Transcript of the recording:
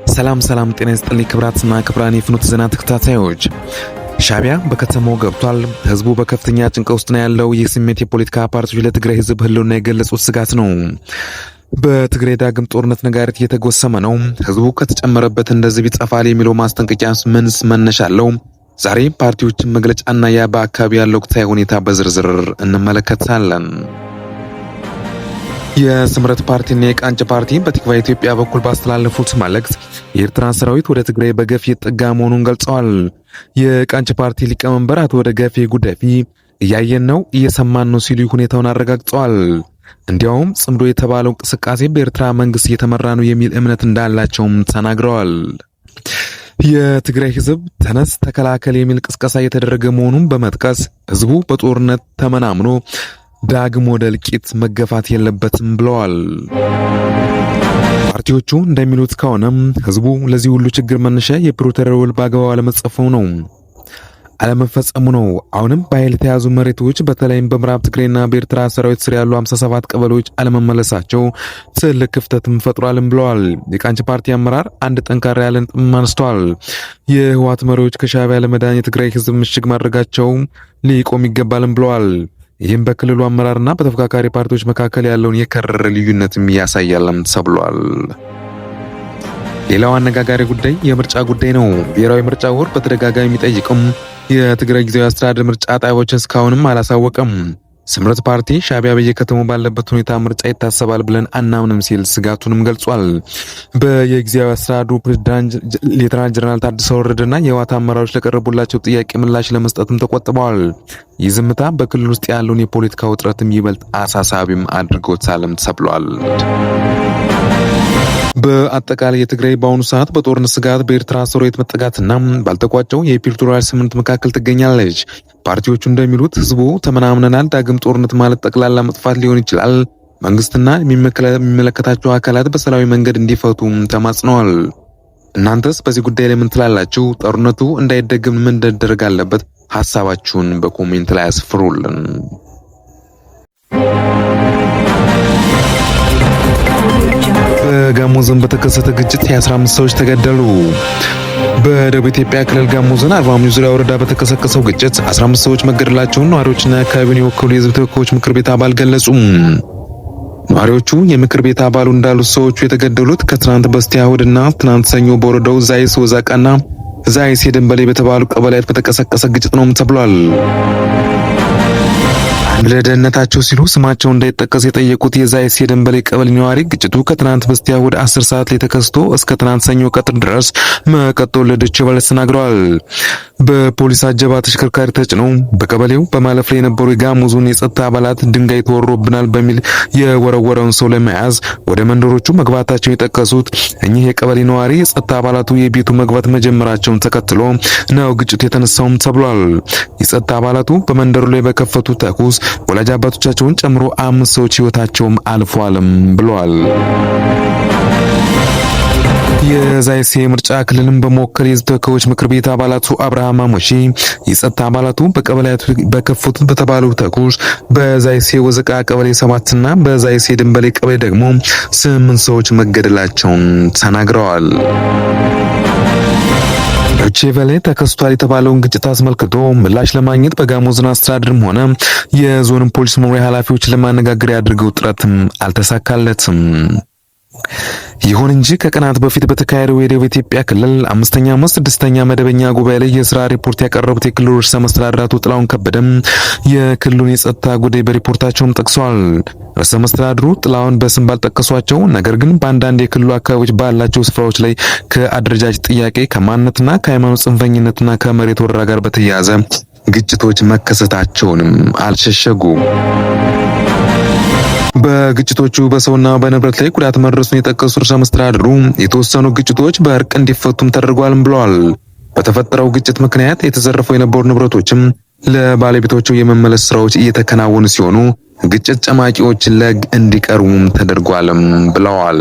ሰላም ሰላም፣ ጤና ይስጥልኝ ክብራትና ክብራን የፍኖተ ዜና ተከታታዮች። ሻዕቢያ በከተማው ገብቷል። ህዝቡ በከፍተኛ ጭንቀት ውስጥ ነው ያለው። ይህ ስሜት የፖለቲካ ፓርቲዎች ለትግራይ ህዝብ ህልውና የገለጹት ስጋት ነው። በትግራይ ዳግም ጦርነት ነጋሪት እየተጎሰመ ነው። ህዝቡ ከተጨመረበት እንደዚህ ይጠፋል የሚለው ማስጠንቀቂያ ምንስ መነሻ አለው? ዛሬ ፓርቲዎችን መግለጫና ያ በአካባቢ ያለው ወቅታዊ ሁኔታ በዝርዝር እንመለከታለን። የስምረት ፓርቲና የቃንጭ ፓርቲ በቲክቫ ኢትዮጵያ በኩል ባስተላለፉት መልእክት የኤርትራ ሰራዊት ወደ ትግራይ በገፍ እየተጠጋ መሆኑን ገልጸዋል። የቃንጭ ፓርቲ ሊቀመንበር አቶ ደገፌ ጉደፊ እያየን ነው፣ እየሰማን ነው ሲሉ ሁኔታውን አረጋግጠዋል። እንዲያውም ጽምዶ የተባለው እንቅስቃሴ በኤርትራ መንግስት እየተመራ ነው የሚል እምነት እንዳላቸውም ተናግረዋል። የትግራይ ህዝብ ተነስ ተከላከል የሚል ቅስቀሳ እየተደረገ መሆኑን በመጥቀስ ህዝቡ በጦርነት ተመናምኖ ዳግም ወደ እልቂት መገፋት የለበትም ብለዋል። ፓርቲዎቹ እንደሚሉት ከሆነም ህዝቡ ለዚህ ሁሉ ችግር መነሻ የፕሪቶሪያው ውል በአግባቡ አለመፈጸሙ ነው። አሁንም በኃይል የተያዙ መሬቶች በተለይም በምዕራብ ትግራይና በኤርትራ ሰራዊት ስር ያሉ 57 ቀበሌዎች አለመመለሳቸው ትልቅ ክፍተትም ፈጥሯልም ብለዋል። የቃንጭ ፓርቲ አመራር አንድ ጠንካራ ያለ ነጥብም አንስተዋል። የህወሓት መሪዎች ከሻዕቢያ ለመዳን የትግራይ ህዝብ ምሽግ ማድረጋቸው ሊቆም ይገባልም ብለዋል። ይህም በክልሉ አመራርና በተፎካካሪ ፓርቲዎች መካከል ያለውን የከረረ ልዩነትም ያሳያልም ተብሏል። ሌላው አነጋጋሪ ጉዳይ የምርጫ ጉዳይ ነው። ብሔራዊ ምርጫ ቦርድ በተደጋጋሚ የሚጠይቅም የትግራይ ጊዜያዊ አስተዳደር ምርጫ ጣቢያዎችን እስካሁንም አላሳወቀም። ስምረት ፓርቲ ሻዕቢያ በየከተማው ባለበት ሁኔታ ምርጫ ይታሰባል ብለን አናምንም ሲል ስጋቱንም ገልጿል። በየጊዜያዊ አስተዳደሩ ፕሬዝዳንት ሌተናል ጀነራል ታደሰ ወረደና የህወሓት አመራሮች ለቀረቡላቸው ጥያቄ ምላሽ ለመስጠትም ተቆጥበዋል። ይህ ዝምታ በክልል ውስጥ ያለውን የፖለቲካ ውጥረትም ይበልጥ አሳሳቢም አድርጎታልም ተብሏል። በአጠቃላይ የትግራይ በአሁኑ ሰዓት በጦርነት ስጋት በኤርትራ ሰራዊት መጠጋትና ባልተቋጨው የፕሪቶሪያ ስምምነት መካከል ትገኛለች። ፓርቲዎቹ እንደሚሉት ህዝቡ ተመናምነናል፣ ዳግም ጦርነት ማለት ጠቅላላ መጥፋት ሊሆን ይችላል። መንግስትና የሚመለከታቸው አካላት በሰላማዊ መንገድ እንዲፈቱ ተማጽነዋል። እናንተስ በዚህ ጉዳይ ላይ ምን ትላላችሁ? ጦርነቱ እንዳይደግም ምን መደረግ አለበት? ሀሳባችሁን በ comment ላይ አስፍሩልን። በጋሞ ዞን በተከሰተ ግጭት የ15 ሰዎች ተገደሉ። በደቡብ ኢትዮጵያ ክልል ጋሞ ዞን አርባ ምንጭ ዙሪያ ወረዳ በተቀሰቀሰው ግጭት 15 ሰዎች መገደላቸውን ነዋሪዎችና አካባቢውን የወከሉ የህዝብ ተወካዮች ምክር ቤት አባል ገለጹ። ነዋሪዎቹ የምክር ቤት አባሉ እንዳሉት ሰዎቹ የተገደሉት ከትናንት በስቲያ እሁድና ትናንት ሰኞ በወረዳው ዛይስ ወዛቃና ዛይስ የደንበሌ በተባሉ ቀበሌያት በተቀሰቀሰ ግጭት ነው ተብሏል። ለደህንነታቸው ሲሉ ስማቸው እንዳይጠቀስ የጠየቁት የዛይስ የደንበሌ ቀበሌ ነዋሪ ግጭቱ ከትናንት በስቲያ ወደ 10 ሰዓት ላይ ተከስቶ እስከ ትናንት ሰኞ ቀትር ድረስ መቀጠሉን ለዶይቼ ቬለ ተናግረዋል። በፖሊስ አጀባ ተሽከርካሪ ተጭነው በቀበሌው በማለፍ ላይ የነበሩ የጋሞ ዞን የጸጥታ አባላት ድንጋይ ተወርሮብናል በሚል የወረወረውን ሰው ለመያዝ ወደ መንደሮቹ መግባታቸውን የጠቀሱት እኚህ የቀበሌ ነዋሪ የጸጥታ አባላቱ የቤቱ መግባት መጀመራቸውን ተከትሎ ነው ግጭቱ የተነሳውም ተብሏል። የጸጥታ አባላቱ በመንደሩ ላይ በከፈቱ ተኩስ ወላጅ አባቶቻቸውን ጨምሮ 5 ሰዎች ህይወታቸውም አልፏልም ብለዋል። የዛይሴ ምርጫ ክልልን በመወከል የህዝብ ተወካዮች ምክር ቤት አባላቱ አብርሃም አሞሺ የጸጥታ አባላቱ በቀበሌያቱ በከፈቱት በተባለው ተኩስ በዛይሴ ወዘቃ ቀበሌ 7 እና በዛይሴ ድንበሌ ቀበሌ ደግሞ 8 ሰዎች መገደላቸውን ተናግረዋል። ዶይቼ ቬለ ተከስቷል የተባለውን ግጭት አስመልክቶ ምላሽ ለማግኘት በጋሞ ዞን አስተዳደርም ሆነ የዞን ፖሊስ መምሪያ ኃላፊዎች ለማነጋገር ያደረገው ጥረትም አልተሳካለትም። ይሁን እንጂ ከቀናት በፊት በተካሄደው የደቡብ ኢትዮጵያ ክልል 5ኛ እና 6ኛ መደበኛ ጉባኤ ላይ የስራ ሪፖርት ያቀረቡት የክልሉ ርዕሰ መስተዳድር አቶ ጥላሁን ከበደም የክልሉን የጸጥታ ጉዳይ በሪፖርታቸውም ጠቅሰዋል። ርዕሰ መስተዳድሩ ጥላሁን በስም ባልጠቀሷቸው ነገር ግን በአንዳንድ የክልሉ አካባቢዎች ባላቸው ስፍራዎች ላይ ከአደረጃጀት ጥያቄ፣ ከማንነትና ከሃይማኖት ጽንፈኝነትና ከመሬት ወረራ ጋር በተያያዘ ግጭቶች መከሰታቸውንም አልሸሸጉም። በግጭቶቹ በሰውና በንብረት ላይ ጉዳት መድረሱን የጠቀሱ ርዕሰ መስተዳድሩ የተወሰኑ ግጭቶች በእርቅ እንዲፈቱም ተደርጓልም ብለዋል። በተፈጠረው ግጭት ምክንያት የተዘረፉ የነበሩ ንብረቶችም ለባለቤቶቹ የመመለስ ስራዎች እየተከናወኑ ሲሆኑ ግጭት ጨማቂዎች ለሕግ እንዲቀርቡም ተደርጓልም ብለዋል።